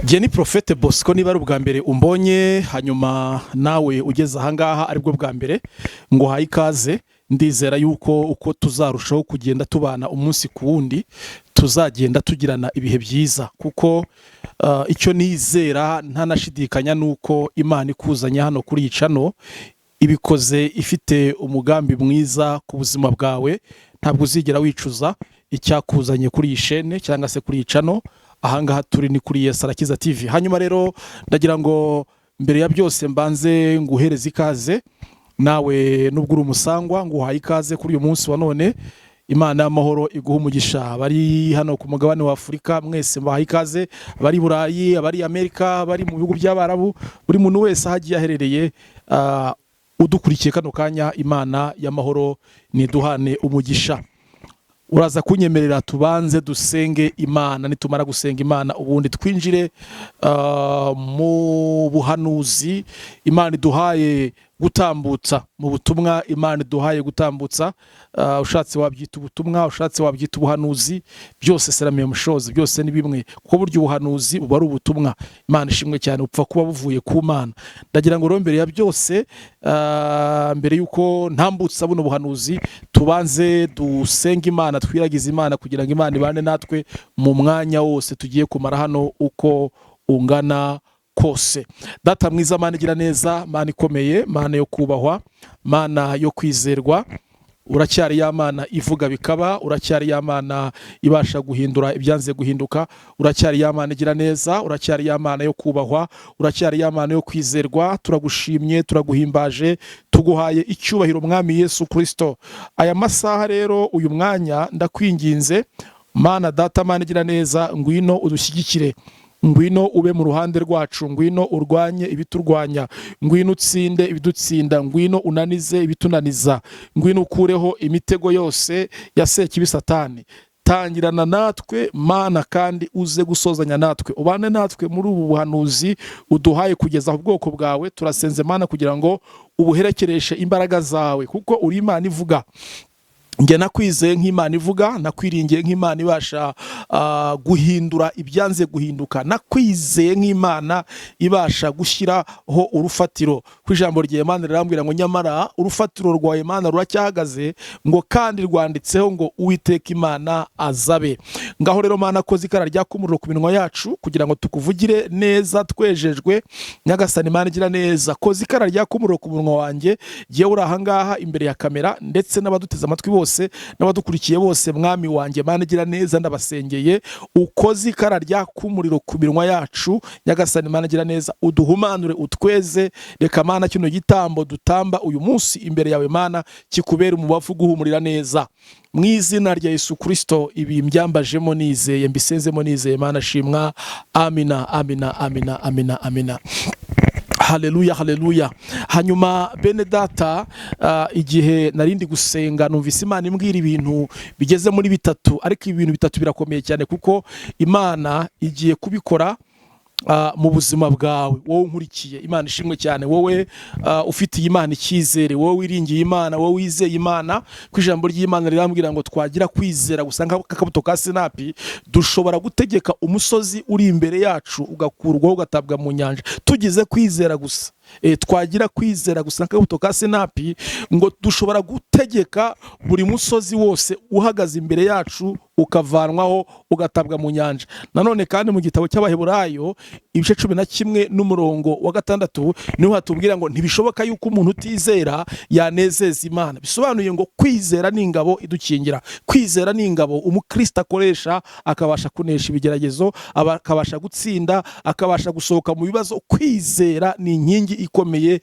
Njye ni Prophète Bosco, niba ari ubwa mbere umbonye, hanyuma nawe ugeze ahangaha aribwo bwa mbere, ngo uhaye ikaze. Ndizera yuko uko tuzarushaho kugenda tubana umunsi ku wundi, tuzagenda tugirana ibihe byiza, kuko icyo nizera ntanashidikanya ni uko Imana ikuzanye hano kuri iyi channel ibikoze ifite umugambi mwiza ku buzima bwawe. Ntabwo uzigera wicuza icyakuzanye kuri iyi shene cyangwa se kuri iyi channel. Ahangaha turi ni kuri Yesu Arakiza TV. Hanyuma rero ndagira ngo mbere ya byose mbanze nguhereze ikaze nawe, nubwo uri umusangwa, nguhaye ikaze kuri uyu munsi wa none. Imana y'amahoro iguha umugisha. Abari hano ku mugabane wa Afurika mwese mbahaye ikaze, abari i Burayi, abari Amerika, abari mu bihugu by'Abarabu, buri muntu wese aho agiye aherereye udukurikiye kano kanya, Imana y'amahoro niduhane umugisha. Uraza kunyemerera tubanze dusenge Imana. Nitumara gusenga Imana, ubundi twinjire mu buhanuzi Imana iduhaye gutambutsa, mu butumwa Imana iduhaye gutambutsa. Ushatse wabyita ubutumwa, ushatse wabyita ubuhanuzi, byose c'est la même chose, byose ni bimwe, kuko burya ubuhanuzi buba ari ubutumwa. Imana ishimwe cyane, bupfa kuba buvuye ku Mana. Ndagira ngo rero mbere ya byose, mbere y'uko ntambutsa buno buhanuzi, tubanze dusenge Imana, twiragize Imana kugira ngo Imana ibane natwe mu mwanya wose tugiye kumara hano uko ungana kose. Data mwiza, Mana igira neza, Mana ikomeye, Mana yo kubahwa, Mana yo kwizerwa, uracyari ya Mana ivuga bikaba, uracyari ya Mana ibasha guhindura ibyanze guhinduka, uracyari ya Mana igira neza, uracyari ya Mana yo kubahwa, uracyari ya Mana yo kwizerwa. Turagushimye, turaguhimbaje, tuguhaye icyubahiro, Mwami Yesu Kirisito. Aya masaha rero, uyu mwanya, ndakwinginze Mana Data, Mana igira neza, ngwino udushyigikire, ngwino ube mu ruhande rwacu, ngwino urwanye ibiturwanya, ngwino utsinde ibidutsinda, ngwino unanize ibitunaniza, ngwino ukureho imitego yose ya Sekibi Satani. Tangirana natwe Mana, kandi uze gusozanya natwe, ubane natwe muri ubu buhanuzi uduhaye kugeza ku bwoko bwawe. Turasenze Mana kugira ngo ubuherekereshe imbaraga zawe, kuko uri Imana ivuga. Njye nakwizeye nk'Imana ivuga, nakwiringiye nk'Imana ibasha guhindura ibyanze guhinduka, nakwizeye nk'Imana ibasha gushyiraho urufatiro. Ku ijambo rya Imana rirambwira ngo nyamara urufatiro rwa Imana ruracyahagaze, ngo kandi rwanditseho ngo Uwiteka Imana azabe. Ngaho rero Mana, koza ikara ryaka umuriro ku minwa yacu kugira ngo tukuvugire neza twejejwe. Nyagasani Imana igira neza, koza ikara ryaka umuriro ku munwa wanjye, jyewe uri ahangaha imbere ya kamera, ndetse n'abaduteze amatwi bose n'abadukurikiye bose. Mwami wanjye Mana igira neza, ndabasengeye, ukoze ikara ryaka umuriro ku minwa yacu. Nyagasani Mana igira neza, uduhumanure, utweze. Reka Mana kino gitambo dutamba uyu munsi imbere yawe Mana kikubera umubavu guhumurira neza. Mu izina rya Yesu Kirisito ibi mbyambajemo nizeye, mbisenzemo nizeye. Mana shimwa. Amina, amina, amina, amina, amina. Haleluya, haleluya. Hanyuma bene data, igihe narindi gusenga numvise Imana imbwira ibintu bigeze muri bitatu, ariko ibintu bitatu birakomeye cyane kuko Imana igiye kubikora mu buzima bwawe, wowe unkurikiye. Imana ishimwe cyane. Wowe ufitiye Imana icyizere, wowe wiringiye Imana, wowe wizeye Imana, ko ijambo ry'Imana rirambwira ngo twagira kwizera gusa nk'akabuto ka sinapi, dushobora gutegeka umusozi uri imbere yacu ugakurwaho ugatabwa mu nyanja. Tugize kwizera gusa, twagira kwizera gusa nk'akabuto ka sinapi, ngo dushobora gutegeka buri musozi wose uhagaze imbere yacu ukavanwaho ugatabwa mu nyanja. Nanone kandi mu gitabo cy'Abaheburayo ibice 11 n'umurongo wa 6 niho hatubwira ngo ntibishoboka yuko umuntu utizera yanezeza Imana. Bisobanuye ngo kwizera ni ingabo idukingira, kwizera ni ingabo umukristo akoresha akabasha kunesha ibigeragezo, akabasha gutsinda, akabasha gusohoka mu bibazo. Kwizera ni inkingi ikomeye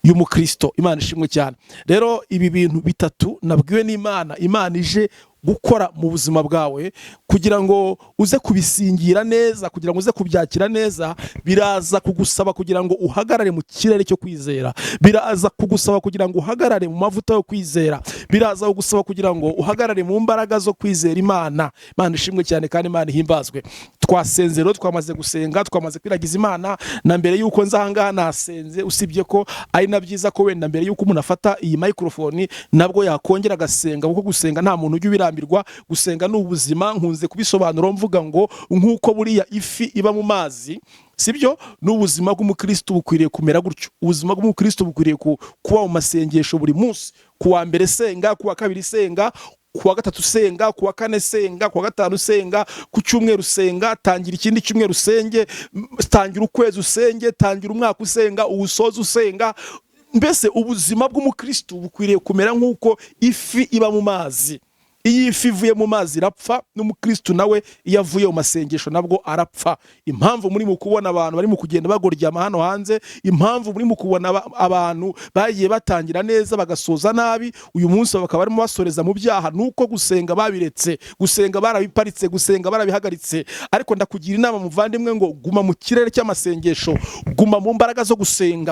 y'umukristo. Imana ishimwe cyane. Rero ibi bintu bitatu nabwiwe n'Imana, Imana ije gukora mu buzima bwawe, kugira ngo uze kubisingira neza, kugira ngo uze kubyakira neza, biraza kugusaba kugira ngo uhagarare mu kirere cyo kwizera, biraza kugusaba kugira ngo uhagarare mu mavuta yo kwizera. Biraza kugusaba kugira ngo uhagarare mu mbaraga zo kwizera Imana. Imana ishimwe cyane kandi Imana ihimbazwe. Twasenze rero, twamaze gusenga, twamaze kwiragiza Imana. Na mbere y'uko nza ahangaha nasenze, usibye ko ari na byiza ko wenda mbere y'uko umuntu afata iyi microphone nabwo yakongera agasenga, kuko gusenga nta muntu ujya ubirambirwa. Gusenga ni ubuzima. Nkunze kubisobanura mvuga ngo nk'uko buriya ifi iba mu mazi, sibyo? N'ubuzima bw'umukristo bukwiriye kumera gutyo. Ubuzima bw'umukristo bukwiriye kuba mu masengesho buri munsi. Ku wa mbere senga, ku wa kabiri senga, ku wa gatatu senga, ku wa kane senga, ku wa gatanu senga, ku cyumweru senga, tangira ikindi cyumweru usenge, tangira ukwezi usenge, tangira umwaka usenga, uwusoze usenga. Mbese ubuzima bw'umukristo bukwiriye kumera nk'uko ifi iba mu mazi. Iyo ifi ivuye mu mazi irapfa, n'umukristo nawe iyo avuye mu masengesho nabwo arapfa. Impamvu muri mu kubona abantu bari mu kugenda bagoryama hano hanze, impamvu muri mu kubona abantu bagiye batangira neza bagasoza nabi, uyu munsi bakaba barimo basoreza mu byaha, nuko gusenga babiretse, gusenga barabiparitse, gusenga barabihagaritse. Ariko ndakugira inama, muvandimwe, ngo guma mu kirere cy'amasengesho, guma mu mbaraga zo gusenga,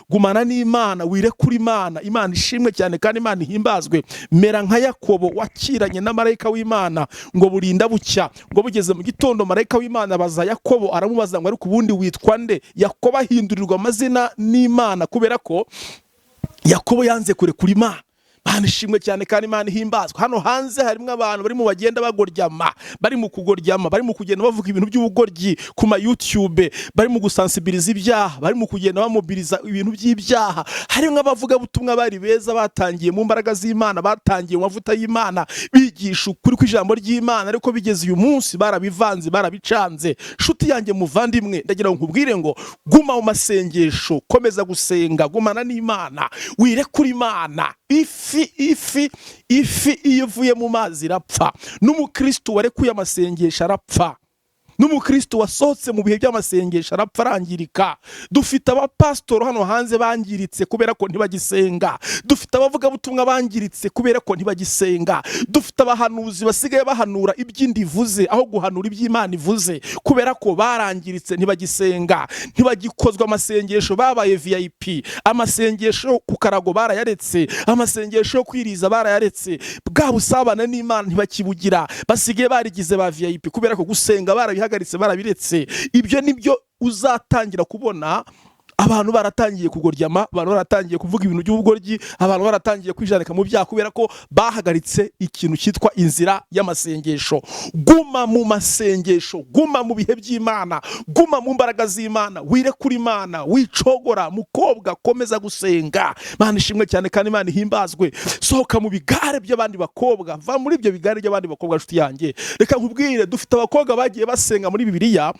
gumana n'Imana, wirekure Imana. Imana ishimwe cyane kandi Imana ihimbazwe. Mera nka Yakobo wakiranye na marayika w'Imana ngo burinda bucya, ngo bugeze mu gitondo marayika w'Imana abaza Yakobo, aramubaza ngo: "Ariko ubundi witwa nde?" Yakobo ahindurirwa amazina n'Imana kubera ko Yakobo yanze kurekura Imana. Imana ishimwe cyane kandi Imana ihimbazwa. Hano hanze harimo abantu barimo bagenda bagoryama, bari mu kugoryama, bari mu kugenda bavuga ibintu by'ubugoryi ku ma YouTube, bari mu gusansibiriza ibyaha, bari mu kugenda bamobiriza ibintu by'ibyaha. Harimo abavugabutumwa bari beza, batangiye mu mbaraga z'Imana, batangiye mu mavuta y'Imana, bigisha ukuri kw'ijambo ry'Imana, ariko bigeze uyu munsi barabivanze, barabicanze. Nshuti yanjye muvandimwe, ndagira ngo nkubwire ngo guma mu masengesho, komeza gusenga, gumana n'Imana, wirekure Imana. Ifi iyo ivuye mu mazi irapfa. N'umukristo warekuye amasengesho arapfa, n'umukristo wasohotse mu bihe by'amasengesho arapfa, arangirika. Dufite abapasitoro hano hanze bangiritse kubera ko ntibagisenga. Dufite abavugabutumwa bangiritse kubera ko ntibagisenga. Dufite abahanuzi basigaye bahanura iby'indi ivuze aho guhanura iby'Imana ivuze, kubera ko barangiritse, ntibagisenga, ntibagikozwa amasengesho, babaye VIP. Amasengesho ku karago barayaretse, amasengesho yo kwiriza barayaretse, bwa busabane n'Imana ntibakibugira, basigaye barigize ba VIP kubera ko gusenga barabihagaritse, barabiretse. Ibyo nibyo uzatangira kubona: abantu baratangiye kugoryama, abantu baratangiye kuvuga ibintu by'ubugoryi, abantu baratangiye kwijanika mu byaha kubera ko bahagaritse ikintu cyitwa inzira y'amasengesho. Guma mu masengesho, guma mu bihe by'Imana, guma mu mbaraga z'Imana, wirekure Imana, wicogora. Mukobwa, komeza gusenga. Imana ishimwe cyane kandi Imana ihimbazwe. Sohoka mu bigare by'abandi bakobwa, va muri ibyo bigare by'abandi bakobwa. Nshuti yanjye, reka nkubwire, dufite abakobwa bagiye basenga muri Bibiliya.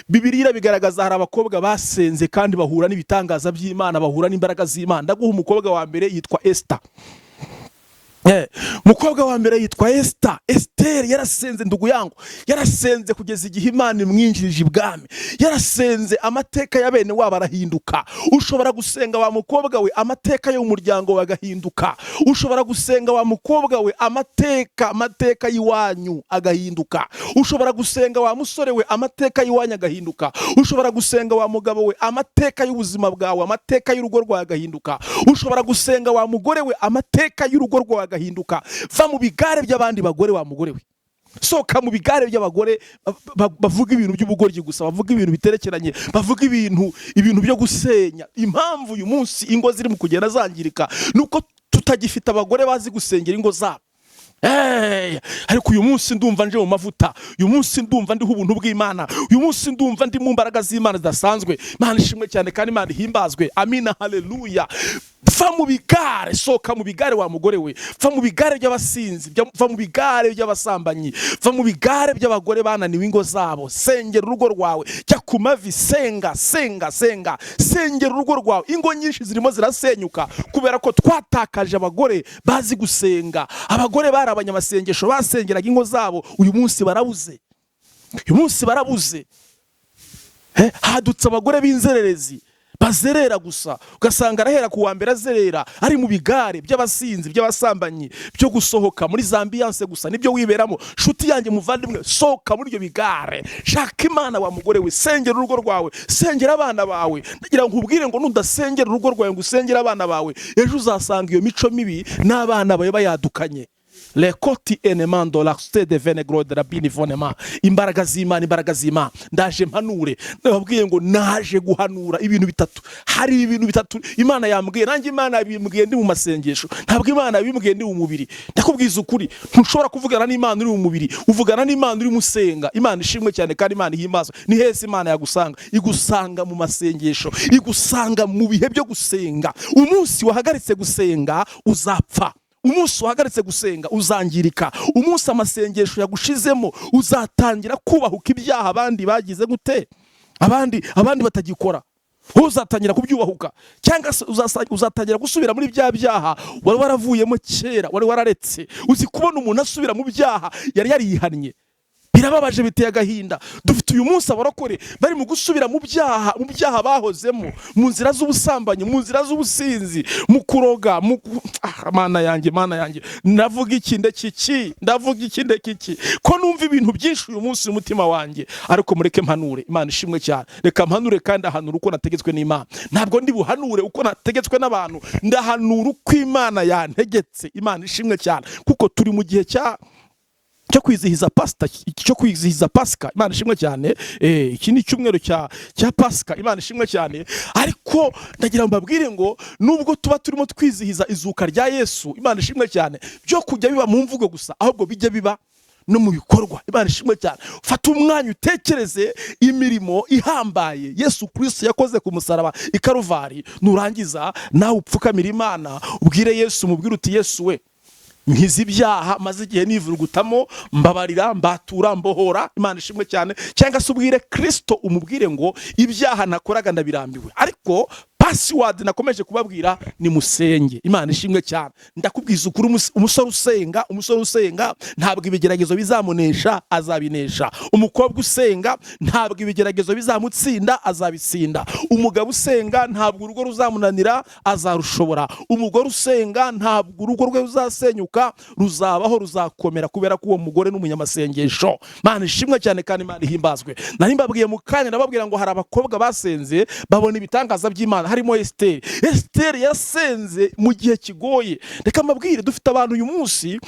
Bibiliya irabigaragaza, hari abakobwa basenze kandi bahura n'ibitangaza by'Imana, bahura n'imbaraga z'Imana. Ndaguha umukobwa wa mbere, yitwa Esita. Umukobwa wa mbere yitwa Esita. Esiteri yarasenze, ndugu yangu, yarasenze kugeza igihe Imana imwinjirije ibwami. Yarasenze, amateka ya bene wabo arahinduka. Ushobora gusenga, wa mukobwa we, amateka y'umuryango wawe agahinduka. Ushobora gusenga, wa mukobwa we, amateka y'iwanyu agahinduka. Ushobora gusenga, wa musore we, amateka y'iwanyu agahinduka. Ushobora gusenga, wa mugabo we, amateka y'ubuzima bwawe, amateka y'urugo rwawe agahinduka. Ushobora gusenga, wa mugore we, amateka y'urugo rwawe agahinduka. Va mu bigare by'abandi bagore, wa mugore we. Sohoka mu bigare by'abagore bavuga ibintu by'ubugoryi gusa, bavuga ibintu biterekeranye, bavuga ibintu byo gusenya. Impamvu uyu munsi ingo ziri mu kugenda zangirika ni uko tutagifite abagore bazi gusengera ingo zabo. Hey, ariko uyu munsi ndumva nje mu mavuta, uyu munsi ndumva ndiho ubuntu bw'Imana, uyu munsi ndumva ndi mu mbaraga z'Imana zidasanzwe. Imana ishimwe cyane kandi Imana ihimbazwe. Amina, haleluya. Va mu bigare, sohoka mu bigare, wa mugore we. Va mu bigare by'abasinzi, va mu bigare by'abasambanyi, va mu bigare by'abagore bananiwe ingo zabo. Sengera urugo rwawe, jya ku mavi, senga, senga, senga, sengera urugo rwawe. Ingo nyinshi zirimo zirasenyuka kubera ko twatakaje abagore bazi gusenga. Abagore bari abanyamasengesho, basengeraga ingo zabo, uyu munsi barabuze, uyu munsi barabuze. Hadutse abagore b'inzererezi Bazerera gusa, ugasanga arahera ku wa mbere azerera, ari mu bigare by'abasinzi, by'abasambanyi, byo gusohoka muri za ambiance gusa, nibyo wiberamo. Shuti yanjye, muvandimwe, sohoka muri ibyo bigare, shaka Imana. Wa mugore we, sengera urugo rwawe, sengera abana bawe. Ndagira ngo nkubwire ngo nudasengera urugo rwawe ngo usengere abana bawe, ejo uzasanga iyo mico mibi n'abana bawe bayadukanye. Lekoti enemando la de venegro de rabini vonema. Imbaraga z'Imana, imbaraga z'Imana! Ndaje mpanure. Nababwiye ngo naje guhanura ibintu bitatu. Hari ibintu bitatu Imana yambwiye. Nanjye Imana yabimbwiye ndi mu masengesho, ntabwo Imana yabimbwiye ndi mu mubiri. Ndakubwiza ukuri, ntushobora kuvugana n'Imana uri mu mubiri, uvugana n'Imana uri musenga. Imana ishimwe cyane kandi Imana ihimbazwe. Ni hese Imana yagusanga? Igusanga mu masengesho, igusanga mu bihe byo gusenga. Umunsi wahagaritse gusenga uzapfa, umunsi wahagaritse gusenga uzangirika, umunsi amasengesho yagushizemo uzatangira kubahuka ibyaha abandi bagize gute, abandi batagikora, uzatangira kubyubahuka, cyangwa se uzatangira gusubira muri bya byaha wari waravuyemo kera, wari wararetse. Uzi kubona umuntu asubira mu byaha yari yarihannye? Birababaje, biteye agahinda. Dufite uyu munsi abarokore bari mu gusubira mu byaha bahozemo, mu nzira z'ubusambanyi, mu nzira z'ubusinzi, mu kuroga, Ah, Mana yanjye, Mana yanjye, ndavuga iki ndekiki? Ndavuga iki ndekiki, ko numva ibintu byinshi uyu munsi mu mutima wanjye? Ariko mureke mpanure. Imana ishimwe cyane. Reka mpanure, kandi ahanura uko nategetswe n'Imana. Ntabwo ndi buhanure uko nategetswe n'abantu, ndahanura uko Imana yantegetse. Imana ishimwe cyane, kuko turi mu gihe cyo kwizihiza pasita, cyo kwizihiza Pasika. Imana ishimwe cyane. Iki ni icyumweru cya Pasika. Imana ishimwe cyane. Ariko ndagira ngo mbabwire ngo nubwo tuba turimo twizihiza izuka rya Yesu, Imana ishimwe cyane, byo kujya biba mu mvugo gusa, ahubwo bijye biba no mu bikorwa. Imana ishimwe cyane. Fata umwanya utekereze imirimo ihambaye Yesu Kirisito yakoze ku musaraba i Karuvari. Nurangiza nawe upfukamira Imana, ubwire Yesu, umubwire uti: "Yesu we, nkiza ibyaha maze igihe nivurugutamo, mbabarira, mbatura, mbohora." Imana ishimwe cyane. Cyangwa se ubwire Kirisito, umubwire ngo: "Ibyaha nakoraga ndabirambiwe." Ariko password nakomeje kubabwira ni musenge. Imana ishimwe cyane. Ndakubwiza ukuri, umusore usenga ntabwo ibigeragezo bizamunesha, azabinesha. Umukobwa usenga ntabwo ibigeragezo bizamutsinda, azabitsinda. Umugabo usenga ntabwo urugo ruzamunanira, azarushobora. Umugore usenga ntabwo urugo rwe ruzasenyuka, ruzabaho, ruzakomera, kubera ko uwo mugore ni umunyamasengesho. Imana ishimwe cyane kandi Imana ihimbazwe. Nari mbabwiye mu kanya, ndababwira ngo hari abakobwa basenze babona ibitangaza by'Imana, harimo Esiteri. Esiteri yasenze mu gihe kigoye. Reka mbabwire, dufite abantu uyu munsi,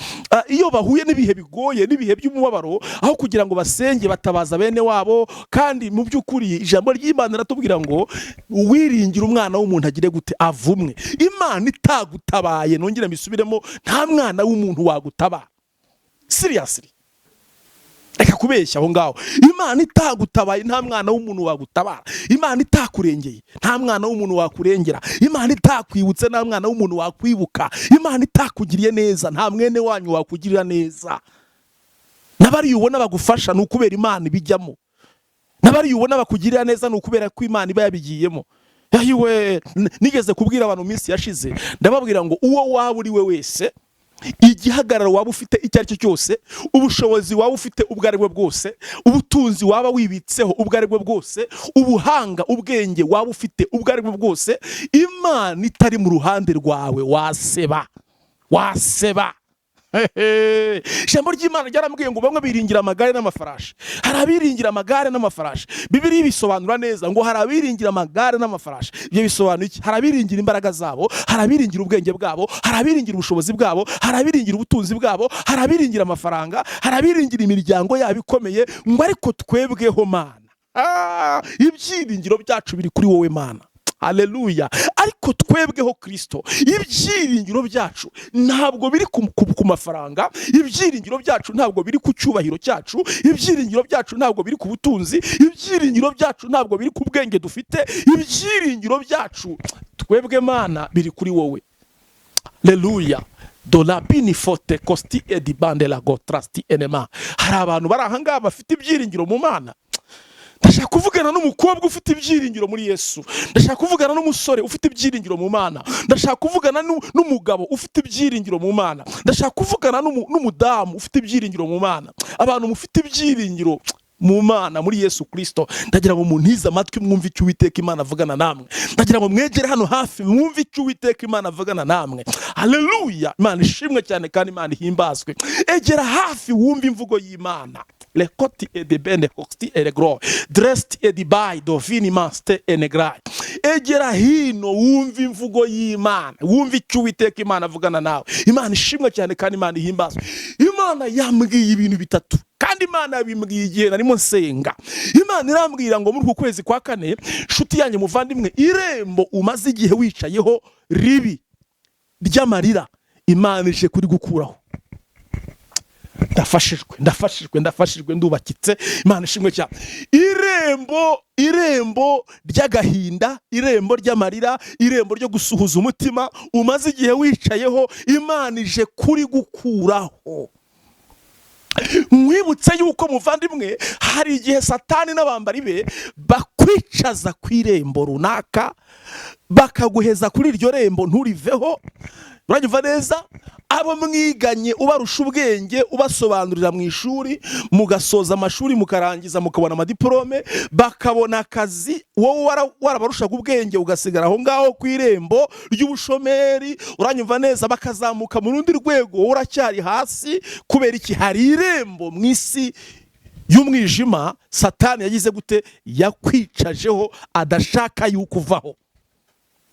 iyo bahuye n'ibihe bigoye, n'ibihe by'umubabaro, aho kugira ngo basenge batabaza bene wabo. Kandi mu by'ukuri ijambo ry'Imana riratubwira ngo uwiringira umwana w'umuntu agire gute? Avumwe. Imana itagutabaye, nongere mbisubiremo, nta mwana w'umuntu wagutabara. Seriously, reka kubeshya aho ngaho. Imana itagutabaye nta mwana w'umuntu wagutabara. Imana itakurengeye nta mwana w'umuntu wakurengera. Imana itakwibutse nta mwana w'umuntu wakwibuka. Imana itakugiriye neza nta mwene wanyu wakugirira neza. N'abariya ubona bagufasha ni ukubera Imana ibijyamo, n'abariya ubona bakugirira neza ni ukubera ko Imana iba yabigiyemo. Yahiwe nigeze kubwira abantu mu minsi yashize, ndababwira ngo uwo waba uri we wese, igihagararo waba ufite icyo ari cyo cyose, ubushobozi waba ufite ubwo ari bwo bwose, ubutunzi waba wibitseho ubwo ari bwo bwose, ubuhanga, ubwenge waba ufite ubwo ari bwo bwose, Imana itari mu ruhande rwawe waseba, waseba. Hehe. Ijambo ry'Imana ryarambwiye ngo bamwe biringira amagare n'amafarashi. Hari abiringira amagare n'amafarashi. Bibiliya bisobanura neza ngo hari abiringira amagare n'amafarashi. Ibyo bisobanuye iki? Hari abiringira imbaraga zabo, hari abiringira ubwenge bwabo, hari abiringira ubushobozi bwabo, hari abiringira ubutunzi bwabo, hari abiringira amafaranga, hari abiringira imiryango yabo ikomeye. Ngo ariko twebweho Mana, ibyiringiro byacu biri kuri wowe Mana. Haleluya! Ariko twebweho Kirisito, ibyiringiro byacu ntabwo biri ku mafaranga, ibyiringiro byacu ntabwo biri ku cyubahiro cyacu, ibyiringiro byacu ntabwo biri ku butunzi, ibyiringiro byacu ntabwo biri ku bwenge dufite. Ibyiringiro byacu twebwe Mana biri kuri wowe. Leluya! Dolabini fote kosti edibande la gotrasti enema. Hari abantu bari ahangaha bafite ibyiringiro mu Mana. Ndashaka kuvugana n'umukobwa ufite ibyiringiro muri Yesu, ndashaka kuvugana n'umusore ufite ibyiringiro mu Mana, ndashaka kuvugana n'umugabo ufite ibyiringiro mu Mana, ndashaka kuvugana n'umudamu ufite ibyiringiro mu Mana. Abantu mufite ibyiringiro. Mu Mana, muri Yesu Kirisito. Ndagira ngo muntize amatwi, mwumve icyo Uwiteka Imana avugana namwe. Ndagira ngo mwegere hano hafi, mwumve icyo Uwiteka Imana avugana namwe. Haleluya! Imana ishimwe cyane kandi Imana ihimbazwe. Egera hafi, wumve imvugo y'Imana. Lekoti edebene hosti eregro drest edibai dovini maste enegrai. Egera hino, wumve imvugo y'Imana, wumve icyo Uwiteka Imana avugana nawe. Imana ishimwe cyane kandi Imana ihimbazwe. Imana yambwiye ibintu bitatu, kandi Imana yabimbwiye igihe narimo nsenga. Imana irambwira ngo muri uku kwezi kwa kane, nshuti yanjye muvandimwe, irembo umaze igihe wicayeho ribi ry'amarira, Imana ije kuri gukuraho. Ndafashijwe, ndafashijwe, ndafashijwe, ndubakitse. Imana ishimwe cyane. Irembo ry'agahinda, irembo ry'amarira, irembo ryo gusuhuza umutima umaze igihe wicayeho, Imana ije kuri gukuraho. Nkwibutse yuko, muvandimwe, hari igihe Satani n'abambari be bakwicaza ku irembo runaka, bakaguheza kuri iryo rembo nturiveho. Uranyumva neza? Abo mwiganye ubarusha ubwenge, ubasobanurira mu ishuri, mugasoza amashuri, mukarangiza, mukabona amadiporome, bakabona akazi, wowe warabarushaga ubwenge ugasigara aho ngaho ku irembo ry'ubushomeri. Uranyumva neza? Bakazamuka mu rundi rwego, wowe uracyari hasi. Kubera iki? Hari irembo mu isi y'umwijima Satani yagize gute? Yakwicajeho, adashaka yuko uvaho.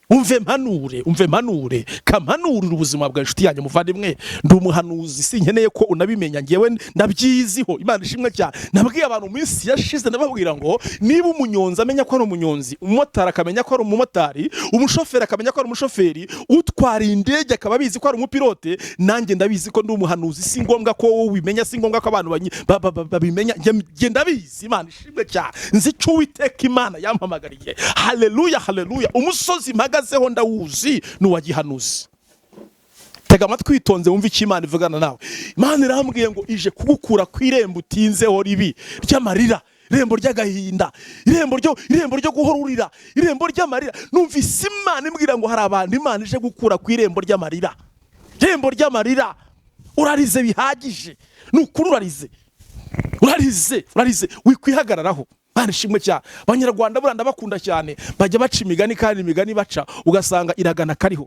Umve mpanure, umve mpanure, kampanurira ubuzima bwa inshuti yanjye muvandimwe. Ndi umuhanuzi, sinkeneye ko unabimenya, ngewe ndabyiziho. Imana ishimwe cyane. Nabwiye abantu mu minsi yashize, ndababwira ngo niba umunyonzi amenya ko ari umunyonzi, umumotari akamenya ko ari umumotari, umushoferi akamenya ko ari umushoferi, utwara indege akaba abizi ko ari umupilote, nanjye ndabizi ko ndi umuhanuzi. Si ngombwa ko wowe ubimenya, si ngombwa ko abantu babimenya. Njye ndabizi. Imana ishimwe cyane. Nzi icyo Uwiteka Imana yampamagariye. Haleluya, haleluya! Umusozi mpagazeho ndawuzi, ni uwa gihanuzi. Tega amatwi witonze, wumve icyo Imana ivugana nawe. Imana irambwiye ngo ije kugukura ku irembo utinzeho ribi ry'amarira, irembo ry'agahinda, irembo ryo guhora urira, irembo ry'amarira. Numvise Imana imbwira ngo hari abantu Imana ije gukura ku irembo ry'amarira, irembo ry'amarira. Urarize bihagije, ni ukuri, urarize, urarize, urarize, wikwihagararaho. Imana ishimwe cyane. Abanyarwanda buriya ndabakunda cyane, bajya baca imigani, kandi imigani baca ugasanga iragana kariho.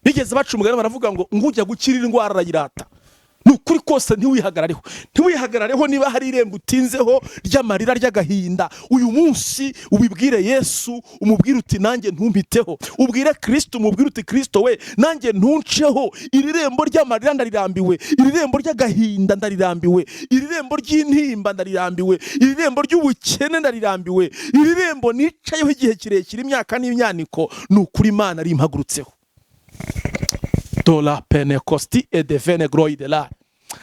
Bigeze baca umugani baravuga ngo ngujya gukira indwara arayirata. Ni ukuri kose, ntiwihagarareho, ntiwihagarareho. Niba hari irembo utinzeho ry'amarira, ry'agahinda, uyu munsi ubibwire Yesu, umubwire uti: "Nanjye ntumpiteho." Ubwire Kirisito, umubwire uti: "Kirisito we, nanjye ntunceho. Iri rembo ry'amarira ndarirambiwe, iri rembo ry'agahinda ndarirambiwe, iri rembo ry'intimba ndarirambiwe, iri rembo ry'ubukene ndarirambiwe, iri rembo nicayeho igihe kirekire, imyaka n'imyaniko, ni ukuri Imana rimpagurutseho." Dola penekosti edevene groidela.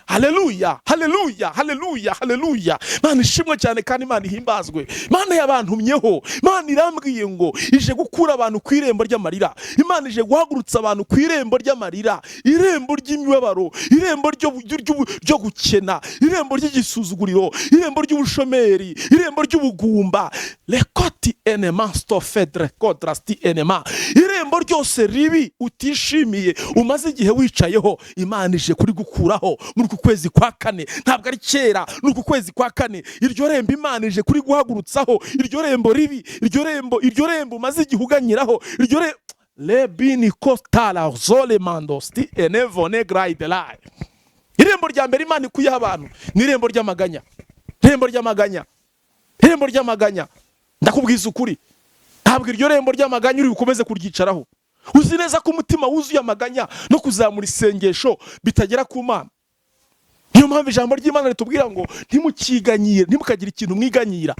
Haleluya, haleluya, haleluya, haleluya! Imana ishimwe cyane kandi Imana ihimbazwe. Imana yabantumyeho. Imana irambwiye ngo ije gukura abantu ku irembo ry'amarira. Imana ije guhagurutsa abantu ku irembo ry'amarira, irembo ry'imibabaro, irembo ryo gukena, irembo ry'igisuzuguriro, irembo ry'ubushomeri, irembo ry'ubugumba. Lekoti enema stofedre kodrasti enema. Irembo ryose ribi utishimiye, umaze igihe wicayeho, Imana ije kuri gukuraho muri uku kwezi kwa kane. Ntabwo ari kera, ni uku kwezi kwa kane. Iryo rembo Imana ije kuri guhagurutsaho, iryo rembo ribi, iryo rembo umaze igihe uganyiraho, iryo lebini kostala zole mandosti enevone graidelai. Irembo rya mbere Imana ikuyeho abantu ni irembo ry'amaganya, irembo ry'amaganya, irembo ry'amaganya. Ndakubwiza ukuri, ntabwo iryo rembo ry'amaganya uri bukomeze kuryicaraho. Uzi neza ko umutima wuzuye amaganya no kuzamura isengesho bitagera ku Mana. Niyo mpamvu ijambo ry'Imana ritubwira ngo ntimukiganyire, ntimukagire ikintu mwiganyira.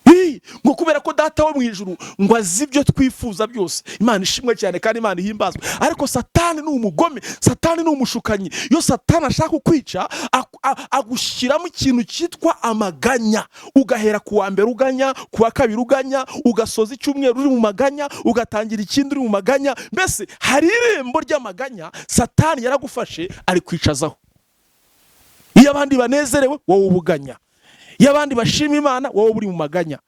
Ii, ngo kubera ko Data wo mu ijuru ngo azi ibyo twifuza byose. Imana ishimwe cyane kandi Imana ihimbazwe. Ariko Satani ni umugome, Satani ni umushukanyi. Iyo Satani ashaka kukwica, agushyiramo ikintu cyitwa amaganya, ugahera ku wa mbere uganya, ku wa kabiri uganya, ugasoza icyumweru uri mu maganya, ugatangira ikindi uri mu maganya. Mbese hari irembo ry'amaganya Satani yaragufashe ari kwicazaho. Iyo abandi banezerewe, wowe ubuganya. Iyo abandi bashima Imana, wowe uri mu maganya.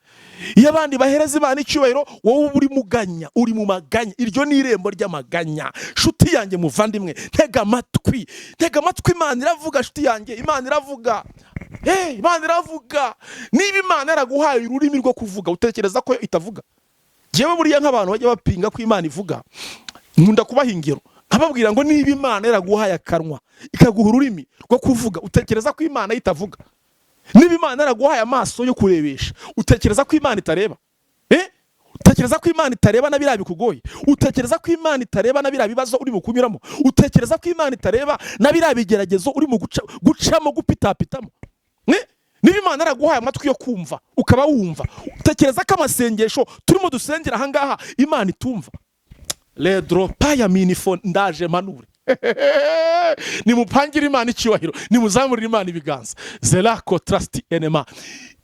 Iyo abandi bahereza Imana icyubahiro, wowe uba uri muganya, uri mu maganya. Iryo ni irembo ry'amaganya. Shuti yanjye muvandimwe, ntega amatwi, ntega amatwi. Imana iravuga, shuti yanjye, Imana iravuga. Hey, Imana iravuga. Niba Imana yaraguhaye ururimi rwo kuvuga, utekereza ko itavuga? Jewe buriya nk'abantu bajya bapinga ko Imana ivuga, nkunda kubaha ingero, nkababwira ngo niba Imana yaraguhaye akanwa, ikaguha ururimi rwo kuvuga, utekereza ko Imana itavuga? Niba Imana yaraguhaye amaso yo kurebesha, utekereza ko Imana itareba? Eh? Utekereza ko Imana itareba na biriya bikugoye? Utekereza ko Imana itareba na biriya bibazo urimo kunyuramo? Utekereza ko Imana itareba na biriya bigeragezo urimo gucamo, gupitapitamo? Ne? Niba Imana yaraguhaye amatwi yo kumva, ukaba wumva, utekereza ko amasengesho turimo dusengera ahangaha Imana itumva? Redro paya minifo, ndaje manure. Nimupangire Imana icyubahiro, nimuzamurire Imana ibiganza. Zerako trasti enema.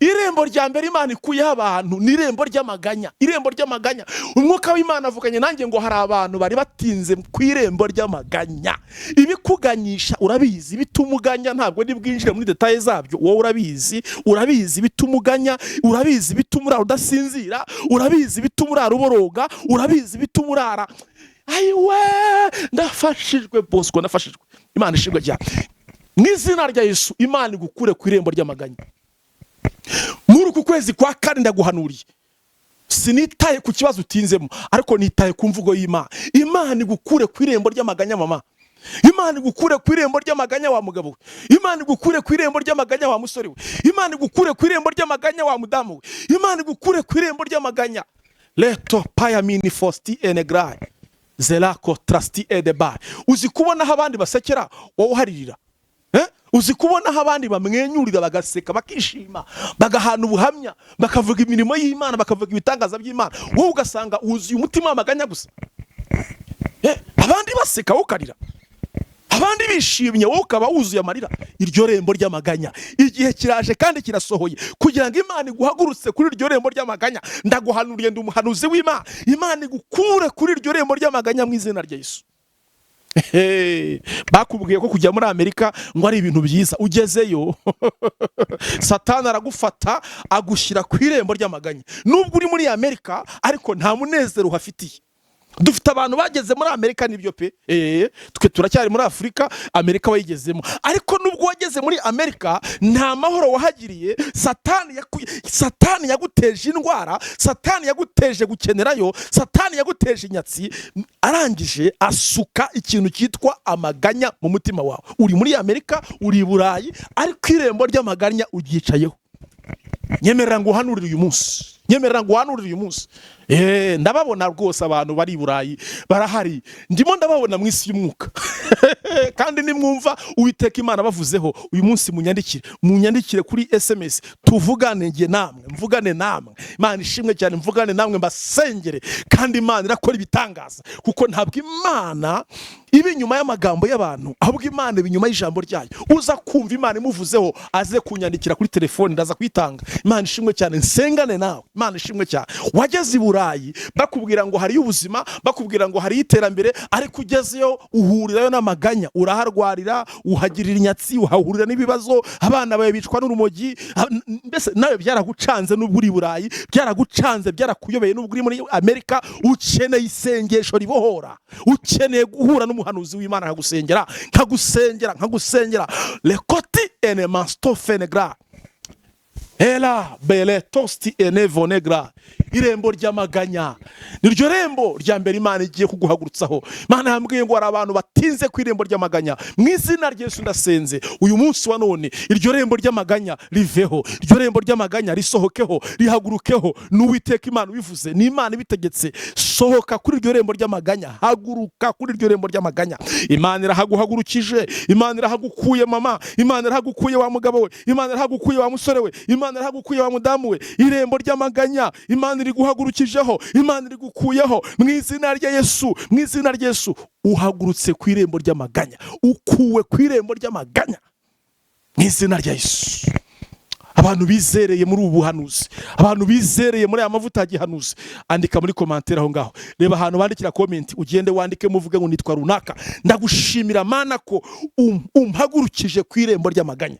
Irembo rya mbere Imana ikuyeho abantu ni irembo ry'amaganya, irembo ry'amaganya. Umwuka w'Imana avuganye nanjye ngo hari abantu bari batinze ku irembo ry'amaganya. Ibikuganyisha urabizi, bitumuganya, ntabwo ndi bwinjire muri détails zabyo, wowe urabizi. Urabizi bitumuganya, urabizi bituma urara udasinzira, urabizi bituma urara uboroga, urabizi bituma urara. Ayiwe, ndafashijwe Bosco, ndafashijwe. Imana ishimwe cyane. Mu izina rya Yesu, Imana igukure ku irembo ry'amaganya muri uku kwezi kwa kane. Ndaguhanuriye, sinitaye ku kibazo utinzemo, ariko nitaye ku mvugo y'Imana. Imana igukure ku irembo ry'amaganya, mama. Imana igukure ku irembo ry'amaganya, wa mugabo we. Imana igukure ku irembo ry'amaganya, wa musore we. Imana igukure ku irembo ry'amaganya, wa mudamu we. Imana igukure ku irembo ry'amaganya. Leto payamini fosti enegrai zerako trasti edeba. Uzi kubona aho abandi basekera, wowe uharirira? Eh? Uzi kubona aho abandi bamwenyurira, bagaseka, bakishima, bagahana ubuhamya, bakavuga imirimo y'Imana, bakavuga ibitangaza by'Imana, wowe ugasanga wuzuye umutima w'amaganya gusa? Eh, abandi baseka, wowe ukarira, abandi bishimye, wowe ukaba wuzuye amarira. Iryo rembo ry'amaganya, igihe kiraje kandi kirasohoye kugira ngo Imana iguhagurutse kuri iryo rembo ry'amaganya. Ndaguhanuriye, ndi umuhanuzi w'Imana. Imana igukure kuri iryo rembo ry'amaganya mu izina rya Yesu. Hey, bakubwiye ko kujya muri Amerika ngo ari ibintu byiza, ugezeyo Satani aragufata agushyira ku irembo ry'amaganya. Nubwo uri muri Amerika, ariko nta munezero uhafitiye. Dufite abantu bageze muri Amerika, nibyo pe. Twe turacyari muri Afurika, Amerika wayigezemo, ariko nubwo wageze muri Amerika nta mahoro wahagiriye. Satani yaguteje indwara, Satani yaguteje gukenerayo, Satani yaguteje inyatsi, arangije asuka ikintu cyitwa amaganya mu mutima wawe. Uri muri Amerika, uri i Burayi, ariko irembo ry'amaganya uryicayeho. Nyemerera ngo uhanurire uyu munsi, nyemerera ngo uhanurire uyu munsi. Ndababona rwose, abantu bari i Burayi barahari, ndimo ndababona mu isi y'umwuka. Kandi nimwumva Uwiteka Imana bavuzeho uyu munsi, munyandikire, munyandikire kuri SMS, tuvugane njye namwe, mvugane namwe. Imana ishimwe cyane. Mvugane namwe, mbasengere, kandi Imana irakora ibitangaza, kuko ntabwo Imana iba inyuma y'amagambo y'abantu, ahubwo Imana iba inyuma y'ijambo ryayo. Uza kumva Imana imuvuzeho aze kunyandikira kuri telefoni, ndaza kuyitanga. Imana ishimwe cyane. Nsengane nawe. Imana ishimwe cyane. Wageze i Burayi bakubwira ngo hariyo ubuzima, bakubwira ngo hariyo iterambere, ariko ugezeyo uhurirayo n'amaganya, uraharwarira, uhagirira inyatsi, uhahurira n'ibibazo, abana bawe bicwa n'urumogi, mbese nawe byaragucanze. Nubwo uri i Burayi byaragucanze, byarakuyobeye. Nubwo uri muri Amerika, ukeneye isengesho ribohora, ukeneye guhura n'umuhanuzi w'Imana nkagusengera, nkagusengera, nkagusengera. Lekoti enemastofenegra era bele tosti enevonegra. Irembo ry'amaganya niryo rembo rya mbere Imana igiye kuguhagurutsaho. Imana yambwiye ngo hari abantu batinze ku irembo ry'amaganya. Mu izina rya Yesu ndasenze uyu munsi wa none, iryo rembo ry'amaganya riveho, iryo rembo ry'amaganya risohokeho, rihagurukeho. N'Uwiteka Imana ubivuze, ni Imana ibitegetse. Sohoka kuri iryo rembo ry'amaganya, haguruka kuri iryo rembo ry'amaganya. Imana irahaguhagurukije, Imana irahagukuye mama, Imana irahagukuye wa mugabo we, Imana irahagukuye wa musore we, Imana irahagukuye wa mudamu we. Irembo ry'amaganya Imana iriguhagurukijeho, Imana irigukuyeho mu izina rya Yesu. Mu izina rya Yesu, uhagurutse ku irembo ry'amaganya, ukuwe ku irembo ry'amaganya mu izina rya Yesu. Abantu bizereye muri ubu buhanuzi, abantu bizereye muri aya mavuta ya gihanuzi, andika muri commentaire aho ngaho. Reba ahantu bandikira comment, ugende wandike, muvuge ngo nitwa runaka, ndagushimira Mana ko umpagurukije ku irembo ry'amaganya.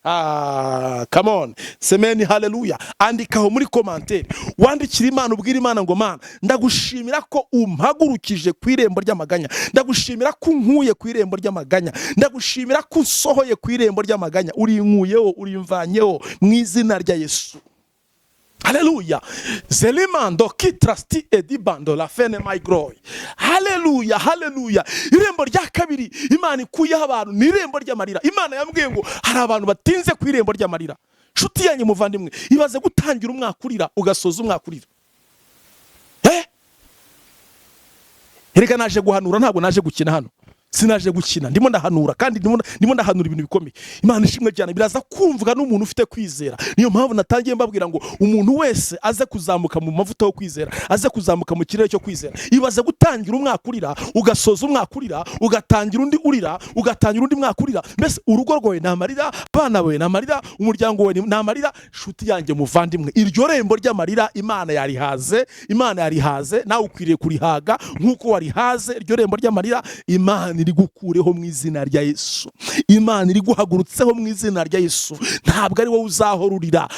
Ah, come on, semeni haleluya. Andikaho muri commentaire, wandikira Imana, ubwira Imana ngo: "Mana, ndagushimira ko umpagurukije ku irembo ry'amaganya. Ndagushimira ko unkuye ku irembo ry'amaganya. Ndagushimira ko unsohoye ku irembo ry'amaganya. Urinkuyeho, urimvanyeho mu izina rya Yesu." Haleluya. Zelimando kitrasti edibando la fene my glory. Haleluya, haleluya. Irembo rya kabiri Imana ikuyeho abantu ni irembo ry'amarira. Imana yambwiye ngo hari abantu batinze ku irembo ry'amarira. Nshuti yanjye muvandimwe, ibaze gutangira umwaka urira, ugasoza umwaka urira. Eh? Erega naje guhanura, ntabwo naje gukina hano. Sinaje gukina, ndimo ndahanura kandi ndimo ndahanura ibintu bikomeye. Imana ishimwe cyane. Biraza kumvwa n'umuntu ufite kwizera. Niyo mpamvu natangiye mbabwira ngo umuntu wese aze kuzamuka mu mavuta yo kwizera, aze kuzamuka mu kirere cyo kwizera. Ibaze gutangira umwaka urira, ugasoza umwaka urira, ugatangira undi urira, ugatangira undi mwaka urira. Mbese urugo rwawe ni amarira, abana bawe ni amarira, umuryango wawe ni amarira. Nshuti yanjye muvandimwe, iryo rembo ry'amarira Imana yarihaze, Imana yarihaze. Nawe ukwiriye kurihaga nk'uko warihaze. Iryo rembo ry'amarira Imana iri gukureho mu izina rya Yesu. Imana iri guhagurutseho mu izina rya Yesu. Ntabwo ari wowe uzahora urira.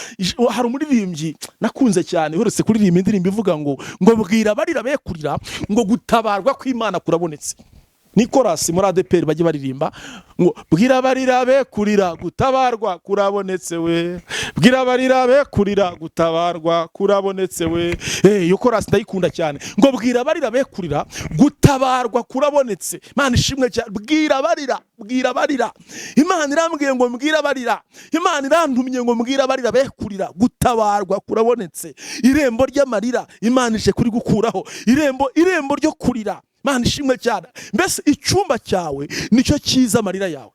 Hari umuririmbyi nakunze cyane uherutse kuririmba indirimbo ivuga ngo bwira abarira be kurira, ngo gutabarwa kw'Imana kurabonetse. Ni korasi muri ADEPR bajye baririmba ngo: "Bwira abarira be kurira, gutabarwa kurabonetse we. Bwira abarira be kurira, gutabarwa kurabonetse we." Iyo korasi ndayikunda cyane, ngo bwira abarira be kurira, gutabarwa kurabonetse. Imana ishimwe cyane. Bwira abarira, bwira abarira. Imana irambwiye ngo mbwira abarira. Imana irantumye ngo mbwira abarira be kurira, gutabarwa kurabonetse. Irembo ry'amarira Imana ije kuri gukuraho irembo ryo kurira. Imana ishimwe cyane. Mbese icyumba cyawe nicyo cyiza amarira yawe,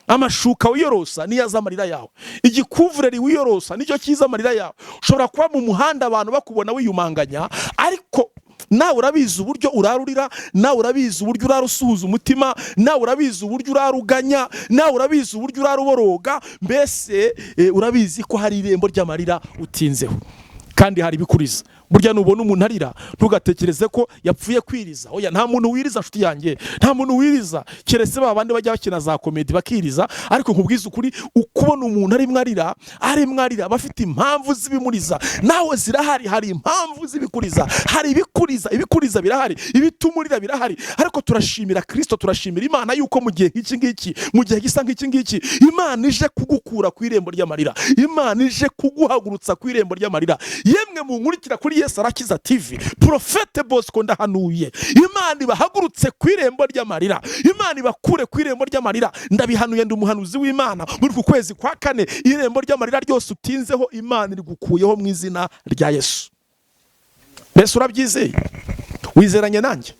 amashuka wiyorosa niyo aza amarira yawe, igikuvureri wiyorosa nicyo cyiza amarira yawe. Ushobora kuba mu muhanda abantu bakubona wiyumanganya, ariko nawe urabizi uburyo urarurira, nawe urabizi uburyo urara usuhuza umutima, nawe urabizi uburyo urara uganya, nawe urabizi uburyo urara uboroga. Mbese urabizi ko hari irembo ry'amarira utinzeho kandi hari ibikuriza. Burya nubona umuntu arira, ntugatekereze ko yapfuye kwiriza. Oya, nta muntu wiriza, nshuti yanjye, nta muntu wiriza, keretse ba bandi bajya bakina za comédie bakiriza. Ariko nkubwize ukuri, ukubona umuntu arimo arira, arimo arira, aba afite impamvu z'ibimuriza. Nawe zirahari, hari impamvu z'ibikuriza, hari ibikuriza. Ibikuriza birahari, ibitumurira birahari. Ariko turashimira Kirisito, turashimira Imana yuko mu gihe nk'iki ngiki, mu gihe gisa nk'iki ngiki, Imana ije kugukura ku irembo ry'amarira, Imana ije kuguhagurutsa ku irembo ry'amarira. Yemwe munkurikira kuri Yesu Arakiza TV, Prophète Bosco ndahanuye, Imana ibahagurutse ku irembo ry'amarira, Imana ibakure ku irembo ry'amarira. Ndabihanuye, ndi umuhanuzi w'Imana. Muri uku kwezi kwa kane, irembo ry'amarira ryose utinzeho Imana irigukuyeho mu izina rya Yesu. Mbese urabyizeye? Wizeranye nanjye?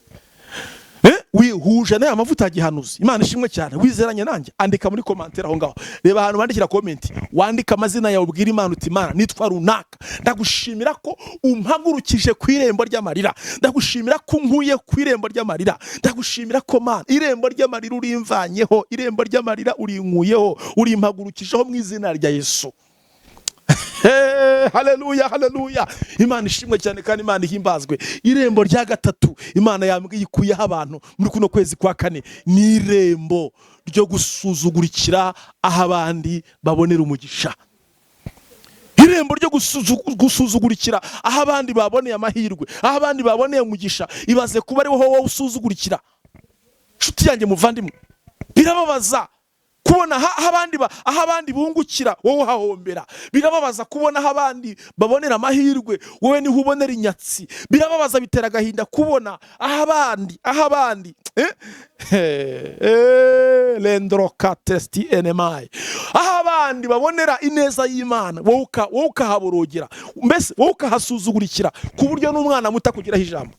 Wihuje n'aya mavuta ya gihanuzi? Imana ishimwe cyane. Wizeranye nanjye? Andika muri commentaire aho ngaho. Reba ahantu bandikira comment, wandika amazina yawe, ubwira Imana uti: "Imana, nitwa runaka, ndagushimira ko umpagurukije ku irembo ry'amarira. Ndagushimira ko unkuye ku irembo ry'amarira. Ndagushimira ko, Mana, irembo ry'amarira urimvanyeho, irembo ry'amarira urinkuyeho, urimpagurukijeho mu izina rya Yesu." Hey, haleluya, haleluya. Imana ishimwe cyane kandi Imana ihimbazwe. Irembo rya gatatu Imana yambwiye ikuyeho abantu muri kuno kwezi kwa kane ni irembo ryo gusuzugurikira aho abandi babonera umugisha, irembo ryo gusuzugurikira aho abandi baboneye amahirwe, aho abandi baboneye umugisha. Ibaze kuba ari wowe usuzugurikira. Nshuti yanjye muvandimwe, birababaza kubona aho abandi bungukira wowe uhahombera. Birababaza kubona aho abandi babonera amahirwe wowe niho ubonera inyatsi. Birababaza, bitera agahinda kubona aho abandi lendroka testi enemai, aho abandi babonera ineza y'Imana wowe ukahaborogera, mbese wowe ukahasuzugurikira ku buryo n'umwana muto akugiraho ijambo.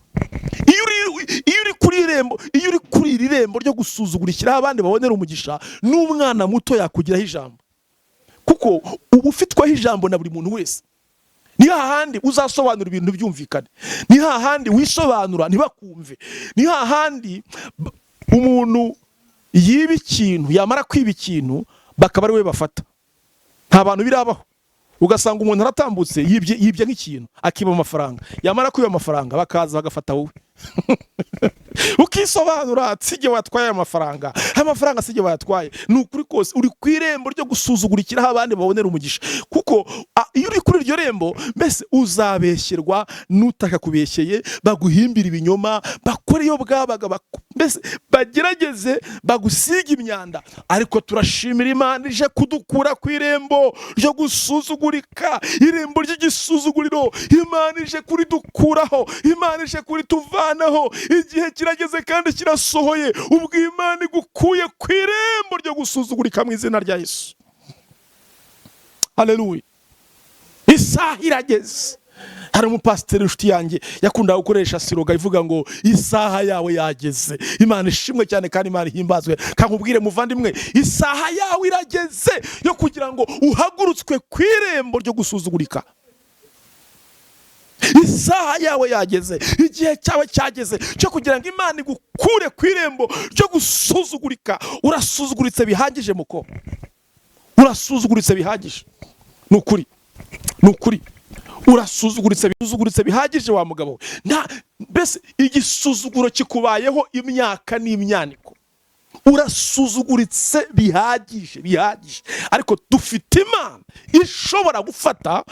Iyo uri kuri irembo, iyo uri kuri iri rembo ryo gusuzugurikira aho abandi babonera umugisha, n'umwana muto yakugiraho ijambo, kuko uba ufitweho ijambo na buri muntu wese. Ni hahandi uzasobanura ibintu byumvikane, ni hahandi wisobanura ntibakumve, ni hahandi umuntu yiba ikintu, yamara kwiba ikintu bakaba ari we bafata. Nta bantu birabaho? Ugasanga umuntu aratambutse yibye nk'ikintu, akiba amafaranga, yamara kwiba amafaranga bakaza bagafata wowe. Ukisobanura, sijye watwaye aya mafaranga, aya mafaranga sijye wayatwaye. Ni ukuri kose uri ku irembo ryo gusuzugurikiraho abandi babonera umugisha, kuko iyo uri kuri iryo rembo, mbese uzabeshyerwa n'utaka kubeshyeye, baguhimbira ibinyoma, bakora iyo bwabaga, mbese bagerageze bagusiga imyanda. Ariko turashimira Imana ije kudukura ku irembo ryo gusuzugurika, irembo ry'igisuzuguriro. Imana ije kuridukuraho, Imana ije kurituvanaho. Igihe kirageze kandi kirasohoye, ubwo Imana igukuye ku irembo ryo gusuzugurika mu izina rya Yesu. Haleluya! Isaha irageze. Hari umupasiteri inshuti yanjye yakundaga gukoresha slogan ivuga ngo "Isaha yawe yageze." Imana ishimwe cyane kandi Imana ihimbazwe. Kankubwire muvandimwe, isaha yawe irageze yo kugira ngo uhagurutswe ku irembo ryo gusuzugurika. Isaha yawe yageze, igihe cyawe cyageze cyo kugira ngo Imana igukure ku irembo ryo gusuzugurika. Urasuzuguritse bihagije muko, urasuzuguritse bihagije. Ni ukuri, ni ukuri, urasuzuguritse, bisuzuguritse bihagije wa mugabo we. Nta mbese igisuzuguro kikubayeho imyaka n'imyaniko, urasuzuguritse bihagije, bihagije. Ariko dufite Imana ishobora gufata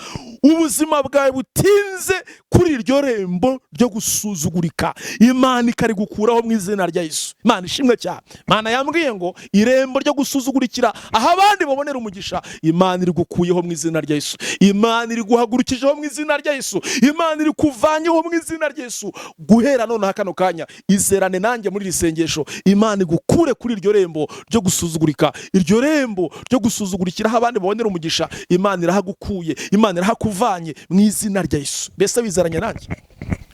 ubuzima bwawe butinze kuri iryo rembo ryo gusuzugurika, Imana ikarigukuraho mu izina rya Yesu. Imana ishimwe cyane. Imana yambwiye ngo irembo ryo gusuzugurikira aho abandi babonera umugisha, Imana irigukuyeho mu izina rya Yesu. Imana iriguhagurukijeho mu izina rya Yesu. Imana iri kuvanyeho mu izina rya Yesu. Guhera nonaha kano kanya, izerane nanjye muri iri sengesho, Imana igukure kuri iryo rembo ryo gusuzugurika, iryo rembo ryo gusuzugurikira aho abandi babonera umugisha. Imana irahagukuye, Imana irahakuvanye mu izina rya Yesu. Mbese wizeranye nanjye?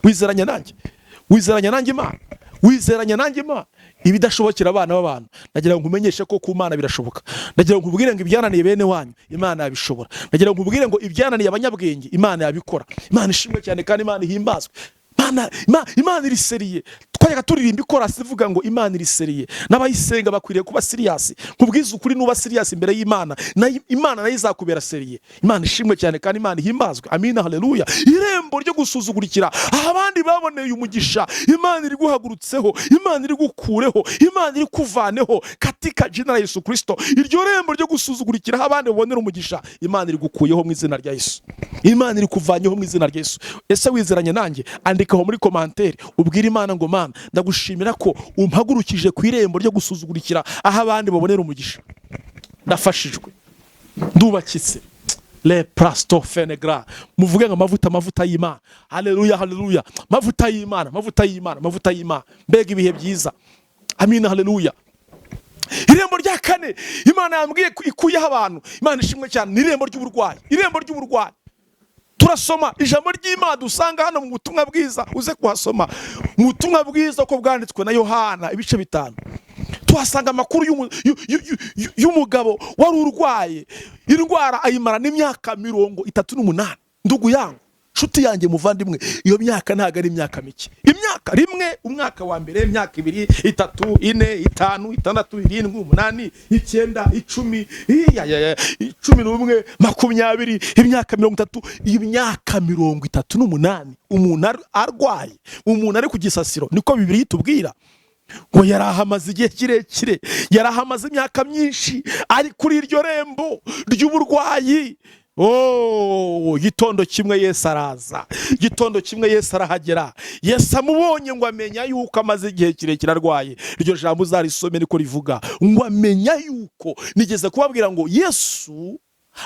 Wizeranye nanjye? Wizeranye nanjye Imana? Wizeranye nanjye Imana? Ibidashobokera abana b'abantu, ndagira ngo nkumenyeshe ko ku Mana birashoboka. Ndagira ngo nkubwire ngo ibyananiye bene wanyu, Imana yabishobora. Ndagira ngo nkubwire ngo ibyananiye abanyabwenge, Imana yabikora. Imana ishimwe cyane kandi Imana ihimbazwe. Imana iri sérieux. Twajyaga turirimba ikorasi ivuga ngo "Imana iri sérieux", n'abayisenga bakwiriye kuba serious. Nkubwize ukuri, nuba serious imbere y'Imana, Imana nayo izakubera sérieux. Imana ishimwe cyane kandi Imana ihimbazwe. Amina, haleluya. Irembo ryo gusuzugurikira aho abandi baboneye umugisha, Imana iri guhagurutseho, Imana iri gukureho, Imana iri kuvaneho katika jina la Yesu Kristo. Iryo rembo ryo gusuzugurikira aho abandi babonera umugisha, Imana iri gukuyeho mu izina rya Yesu. Imana iri kuvanyeho mu izina rya Yesu. Ese wizeranye nanjye? Andikaho muri commentaire, ubwire Imana ngo "Mana, ndagushimira ko umpagurukije ku irembo ryo gusuzugurikira aho abandi babonera umugisha." Ndafashijwe, ndubakitse. Le prasto fenegra, muvuge ngo amavuta, amavuta y'Imana. Haleluya, haleluya! Amavuta y'Imana, amavuta y'Imana, amavuta y'Imana! Mbega ibihe byiza! Amina, haleluya. Irembo rya kane Imana yambwiye ko ikuyeho abantu, Imana ishimwe cyane, ni irembo ry'uburwayi. Irembo ry'uburwayi, turasoma ijambo ry'Imana dusanga hano mu butumwa bwiza. Uze kuhasoma mu butumwa bwiza uko bwanditswe na Yohana ibice 5, tuhasanga amakuru y'umugabo wari urwaye indwara ayimara n'imyaka 38. Ndugu yangu, nshuti yanjye, muvandimwe, iyo myaka ntabwo ari imyaka mike. Imyaka rimwe, umwaka wa mbere, imyaka 2, 3, 4, 5, 6, 7, 8, 9, 10, iya, ya, ya, 11, 20, imyaka 30, imyaka 38 umuntu arwaye, umuntu ari ku gisasiro. Niko Bibiliya itubwira ngo yari ahamaze igihe kirekire, yari ahamaze imyaka myinshi ari kuri iryo rembo ry'uburwayi. Oh, gitondo kimwe Yesu araza, gitondo kimwe Yesu arahagera. Yesu amubonye ngo amenya yuko amaze igihe kirekire arwaye. Iryo jambo uzarisome, niko rivuga ngo amenya yuko. Nigeze kubabwira ngo Yesu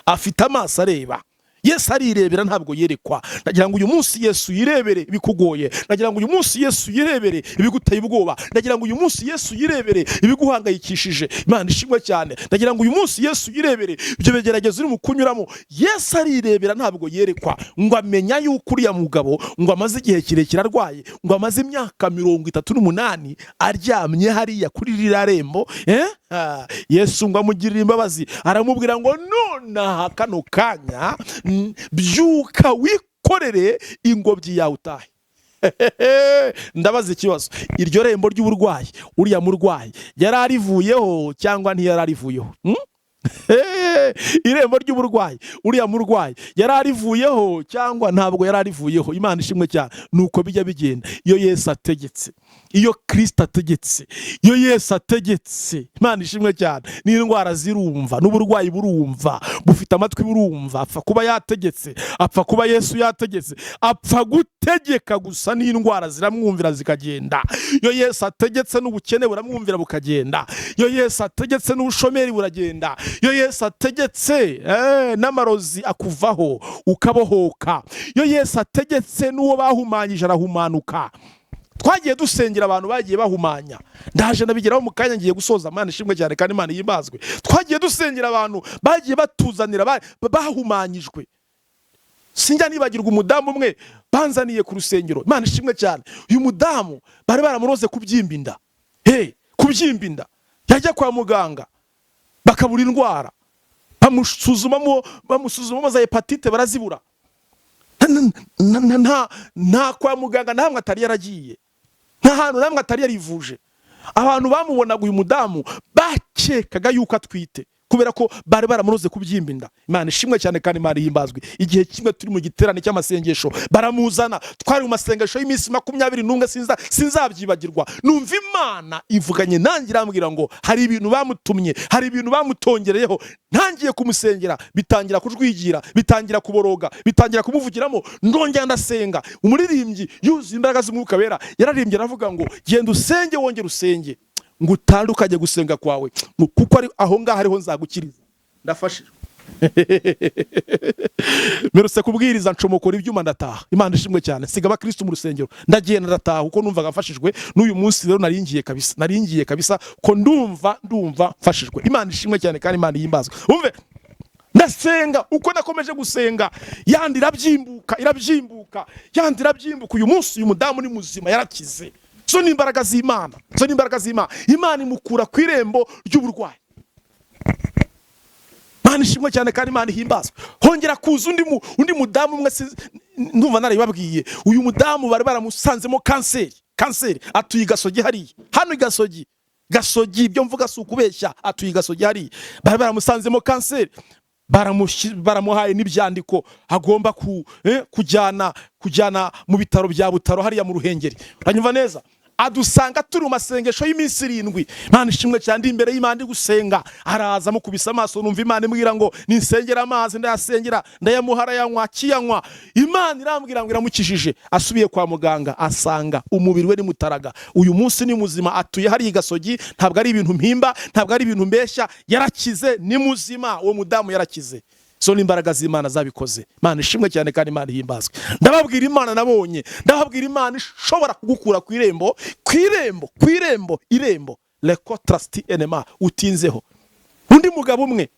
afite amaso areba. Yesu arirebera, ntabwo yerekwa. Ndagira ngo uyu munsi Yesu yirebere ibikugoye. Ndagira ngo uyu munsi Yesu yirebere ibiguteye ubwoba. Ndagira ngo uyu munsi Yesu yirebere ibiguhangayikishije. Imana ishimwe cyane. Ndagira ngo uyu munsi Yesu yirebere ibyo bigeragezo uri mu kunyuramo. Yesu arirebera, ntabwo yerekwa. Ngo amenya yuko uriya mugabo ngo amaze igihe kirekire arwaye, ngo amaze imyaka 38 aryamye hariya kuri ririya rembo. Ah, Yesu ngo amugirire imbabazi, aramubwira ngo "Nonaha kano kanya, byuka wikorere ingobyi yawe utahe." Ndabaza ikibazo: iryo rembo ry'uburwayi, uriya murwayi yari arivuyeho cyangwa ntiyari arivuyeho? Irembo ry'uburwayi, uriya murwayi yari arivuyeho cyangwa ntabwo yari arivuyeho? Imana ishimwe cyane. Nuko bijya bigenda iyo Yesu ategetse, iyo Kirisita ategetse, iyo Yesu ategetse. Imana ishimwe cyane. N'indwara zirumva, n'uburwayi burumva, bufite amatwi burumva. Apfa kuba yategetse, apfa kuba Yesu yategetse, apfa gutegeka gusa, n'indwara ziramwumvira zikagenda. Iyo Yesu ategetse, n'ubukene buramwumvira bukagenda. Iyo Yesu ategetse, n'ubushomeri buragenda. Iyo Yesu ategetse, n'amarozi akuvaho ukabohoka. Iyo Yesu ategetse, n'uwo bahumanyije arahumanuka. Twagiye dusengera abantu bagiye bahumanya. Ndaje ndabigeraho mu kanya, ngiye gusoza. Imana ishimwe cyane kandi Imana yimbazwe. Twagiye dusengera abantu bagiye batuzanira bahumanyijwe. Sinjya nibagirwa umudamu umwe banzaniye ku rusengero. Imana ishimwe cyane. Uyu mudamu bari baramuroze kubyimba inda, he kubyimba inda. Yajya kwa muganga bakabura indwara, bamusuzumamo za hépatite barazibura. Nta kwa muganga nta atari yaragiye, nta hantu namwe atari yarivuje. Abantu bamubonaga, uyu mudamu bakekaga yuko atwite kubera ko bari baramuroze kubyimba inda. Imana ishimwe cyane kandi Imana ihimbazwe. Igihe kimwe turi mu giterane cy'amasengesho, baramuzana. Twari mu masengesho y'iminsi 21. Sinzabyibagirwa. Numva Imana ivuganye nanjye, irambwira ngo hari ibintu bamutumye, hari ibintu bamutongereyeho. Ntangiye kumusengera, bitangira kujwigira, bitangira kuboroga, bitangira kumuvugiramo. Ndongera ndasenga. Umuririmbyi yuzuye imbaraga z'Umwuka Wera yararirimbye, aravuga ngo: "Genda usenge, wongere usenge, ngo utandukanye gusenga kwawe, ngo kuko ari aho ngaho ariho nzagukiriza." Ndafashijwe. Mperutse kubwiriza, ncomokora ibyuma, ndataha. Imana ishimwe cyane. Siga abakristo mu rusengero, ndagenda, ndataha kuko numvaga mfashijwe. N'uyu munsi rero naringiye kabisa, naringiye kabisa ko ndumva mfashijwe. Imana ishimwe cyane kandi Imana ihimbazwe. Umve, ndasenga. Uko nakomeje gusenga, yandi irabyimbuka, irabyimbuka, yandi irabyimbuka. Uyu munsi uyu mudamu ni muzima, yarakize. Zo ni imbaraga z'Imana, zo ni imbaraga z'Imana. Imana imukura ku irembo ry'uburwayi. Imana ishimwe cyane kandi Imana ihimbazwe. Hongera kuza undi mudamu umwe, ndumva narabibabwiye. Uyu mudamu bari baramusanzemo kanseri, kanseri. Atuye i Gasogi hariya, hano i Gasogi. Gasogi, ibyo mvuga si ukubeshya. Atuye i Gasogi hariya. Bari baramusanzemo kanseri, baramuhaye n'ibyandiko agomba kujyana mu bitaro bya Butaro hariya mu Ruhengeri. Uranyumva neza? Adusanga turi mu masengesho y'iminsi 7. Imana ishimwe cyane. Ndi imbere y'Imana, ndi gusenga, araza. Mukubise amaso, numva Imana imbwira ngo ninsengera amazi. Ndayasengera, ndayamuha, arayanywa. Akiyanywa, Imana irambwira ngo iramukijije. Asubiye kwa muganga, asanga umubiri we ni mutaraga. Uyu munsi ni muzima, atuye hariya i Gasogi. Ntabwo ari ibintu mpimba, ntabwo ari ibintu mbeshya. Yarakize, ni muzima, uwo mudamu yarakize. Zo ni imbaraga z'Imana zabikoze. Imana ishimwe cyane kandi Imana ihimbazwe. Ndababwira Imana nabonye, ndababwira Imana ishobora kugukura ku irembo, ku irembo, ku irembo, irembo reko trasti enema utinzeho. Undi mugabo umwe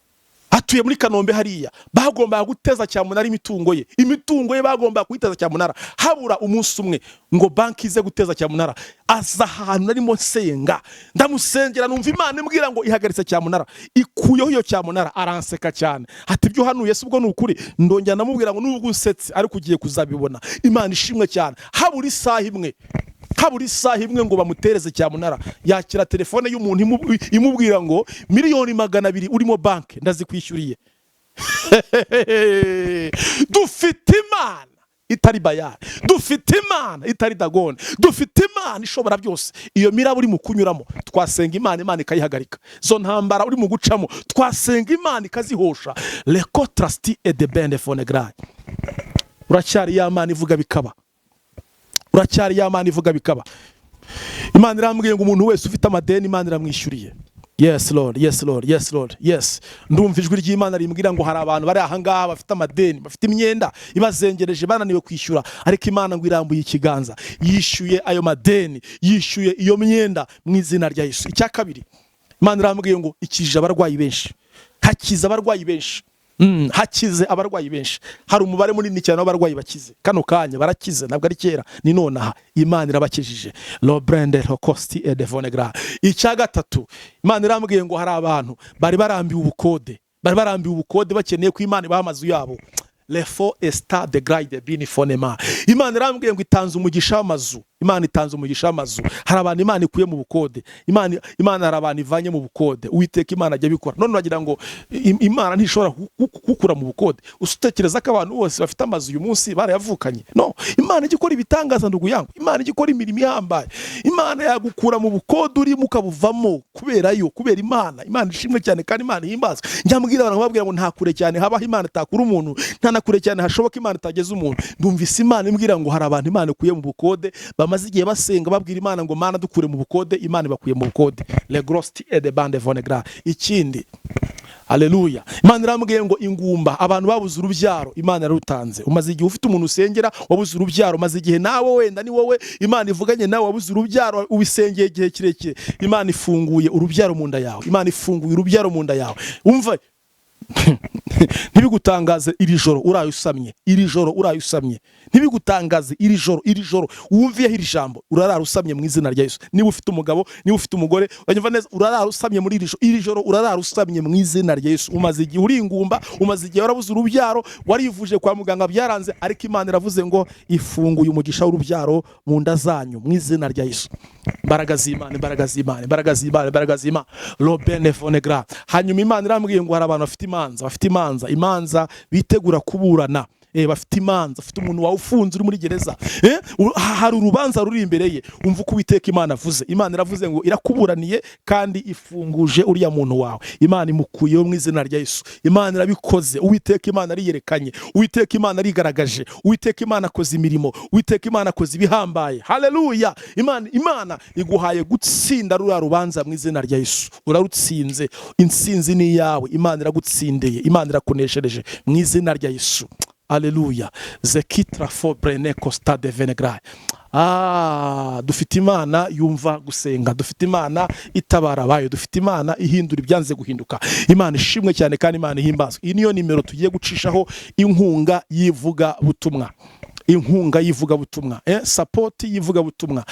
atuye muri Kanombe hariya. Bagombaga guteza cyamunara imitungo ye, imitungo ye bagombaga kuyiteza cyamunara. Habura umunsi umwe ngo banki ize guteza cyamunara, aza ahantu narimo nsenga. Ndamusengera, numva Imana imbwira ngo ihagaritse cyamunara, ikuyeho iyo cyamunara. Aranseka cyane, ati: "Ibyo uhanuye si ubwo ni ukuri?" Ndongera ndamubwira ngo: "Nubwo unsetse, ariko ugiye kuzabibona." Imana ishimwe cyane. Habura isaha imwe, habura isaha imwe ngo bamutereze cyamunara, yakira telefone y'umuntu imubwira ngo: "200 miliyoni urimo banki ndazikwishyuriye." Dufite Imana itari Bayari, dufite Imana itari Dagoni, dufite Imana ishobora byose. Iyo miraba uri mu kunyuramo, twasenga Imana, Imana ikayihagarika. Izo ntambara uri mu gucamo, twasenga Imana ikazihosha. Reko trasti et de bende fonegraye. Uracyari ya Mana ivuga bikaba, uracyari ya Mana ivuga bikaba. Imana irambwiye ngo umuntu wese ufite amadeni, Imana iramwishyuriye. Yes Lord, yes Lord, yes Lord, yes. Ndumva ijwi ry'Imana rimbwira ngo hari abantu bari ahangaha bafite amadeni, bafite imyenda ibazengereje, bananiwe kwishyura, ariko Imana ngo irambuye ikiganza, yishyuye ayo madeni, yishyuye iyo myenda mu izina rya Yesu. Icya kabiri, Imana irambwiye ngo ikijije abarwayi benshi, hakiza abarwayi benshi. Hakize abarwayi benshi. Hari umubare munini cyane w'abarwayi bakize kano kanya. Barakize, ntabwo ari kera, ni nonaha. Imana irabakijije. Lobrende rokosti edevonegra. Icya gatatu, Imana irambwiye ngo hari abantu bari barambiwe ubukode, bari barambiwe ubukode, bakeneye ko Imana ibaha amazu yabo. Lefo esta de gride bini fonema. Imana irambwiye ngo itanze umugisha w'amazu. Imana itanze umugisha w'amazu. Hari abantu Imana ikuye mu bukode. Imana hari abantu ivanye mu bukode. Uwiteka Imana ajya abikora. None uragira ngo Imana ntishobora kukura mu bukode? Utekereza ko abantu bose bafite amazu uyu munsi barayavukanye? No, Imana ijya ikora ibitangaza, ndugu yangu. Imana ijya ikora imirimo ihambaye. Imana yagukura mu bukode urimo ukabuvamo kubera yo, kubera Imana. Imana ishimwe cyane kandi Imana ihimbazwe. Njya mbwira abantu, babwira ngo nta kure cyane habaho Imana itakura umuntu, nta na kure cyane hashoboka Imana itageza umuntu. Ndumvise Imana imbwira ngo hari abantu Imana ikuye mu bukode, bamaze igihe basenga babwira Imana ngo: "Mana, dukure mu bukode." Imana ibakuye mu bukode. Le grosti et de bande vonegra. Ikindi, haleluya, Imana irambwiye ngo ingumba, abantu babuze urubyaro, Imana yarutanze. Umaze igihe ufite umuntu usengera wabuze urubyaro, umaze igihe nawe, wenda ni wowe Imana ivuganye nawe, wabuze urubyaro, ubisengeye igihe kirekire. Imana ifunguye urubyaro mu nda yawe. Imana ifunguye urubyaro mu nda yawe. Umva, ntibigutangaze iri joro uraye usamye. Iri joro uraye usamye. Ntibigutangaze iri joro, iri joro wumviyeho iri jambo, urarara usamye mu izina rya Yesu. Niba ufite umugabo, niba ufite umugore, uranyumva neza, urarara usamye muri iri joro. Iri joro urarara usamye mu izina rya Yesu. Umaze igihe uri ingumba, umaze igihe warabuze urubyaro, warivuje kwa muganga byaranze, ariko Imana iravuze ngo ifunguye umugisha w'urubyaro mu nda zanyu mu izina rya Yesu. Imbaraga z'Imana, imbaraga z'Imana, imbaraga z'Imana, imbaraga z'Imana, robene vonegra. Hanyuma Imana irambwiye ngo hari abantu bafite imanza, bafite imanza, imanza bitegura kuburana. Bafite imanza, bafite umuntu wawe ufunze uri muri gereza. Hari urubanza ruri imbere ye. Umva uko Uwiteka Imana avuze. Imana iravuze ngo irakuburaniye kandi ifunguje uriya muntu wawe. Imana imukuyeho mu izina rya Yesu. Imana irabikoze. Uwiteka Imana ariyerekanye. Uwiteka Imana arigaragaje. Uwiteka Imana akoze imirimo. Uwiteka Imana akoze ibihambaye. Haleluya! Imana iguhaye gutsinda ruriya rubanza mu izina rya Yesu. Urarutsinze, intsinzi ni iyawe. Imana iragutsindiye, Imana irakuneshereje mu izina rya Yesu. Aleluya! Zekitra fo brene costa de venegra. Ah, dufite Imana yumva gusenga, dufite Imana itabara abayo, dufite Imana ihindura ibyanze guhinduka. Imana ishimwe cyane kandi Imana ihimbazwe. Iyi niyo nimero tugiye gucishaho inkunga y'ivugabutumwa, inkunga y'ivugabutumwa, support y'ivugabutumwa.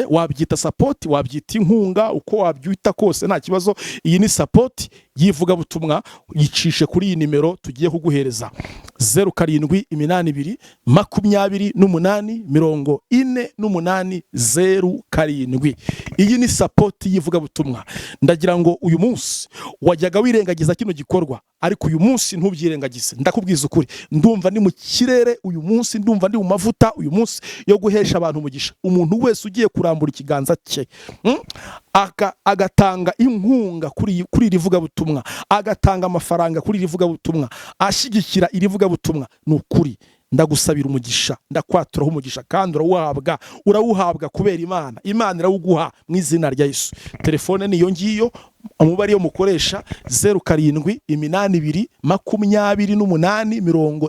Wabyita support, wabyita inkunga, uko wabyita kose nta kibazo. Iyi ni support y'ivugabutumwa. Yicishe kuri iyi nimero tugiye kuguhereza: 0782 28 48 07. Iyi ni support y'ivugabutumwa. Ndagira ngo uyu munsi wajyaga wirengagiza kino gikorwa, ariko uyu munsi ntubyirengagize. Ndakubwiza ukuri, ndumva ndi mu kirere uyu munsi, ndumva ndi mu mavuta uyu munsi yo guhesha abantu umugisha. Umuntu wese ugiye kurambura ikiganza cye, agatanga inkunga kuri iri vugabutumwa, agatanga amafaranga kuri iri vugabutumwa, ashyigikira iri vugabutumwa, ni ukuri ndagusabira umugisha, ndakwaturaho umugisha kandi urawuhabwa, urawuhabwa kubera Imana. Imana irawuguha mu izina rya Yesu. Telefone niyo ngiyo, umubare yo mukoresha: 0782 28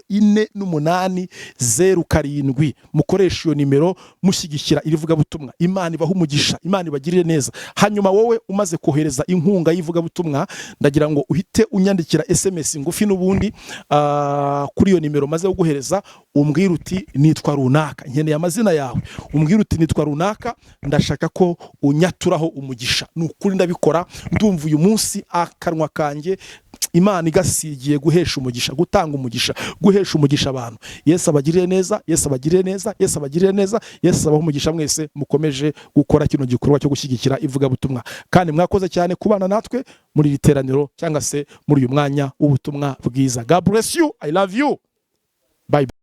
48 07. Mukoresha iyo nimero mushyigikira iri vugabutumwa. Imana ibaha umugisha, Imana ibagirire neza. Hanyuma wowe umaze kohereza inkunga y'ivugabutumwa, ndagira ngo uhite unyandikira SMS ngufi n'ubundi kuri iyo nimero maze kuguhereza, umbwire uti: "Nitwa runaka." Nkeneye amazina yawe. Umbwire uti: "Nitwa runaka, ndashaka ko unyaturaho umugisha." Ni ukuri ndabikora. Ndumva uyu munsi akanwa kanjye Imana igasigiye guhesha umugisha, gutanga umugisha, guhesha umugisha abantu. Yesu abagirire neza, Yesu abagirire neza, Yesu abagirire neza, Yesu abahe umugisha mwese mukomeje gukora kino gikorwa cyo gushyigikira ivugabutumwa. Kandi mwakoze cyane kubana natwe muri iri teraniro cyangwa se muri uyu mwanya w'ubutumwa bwiza. God bless you. I love you. Bye.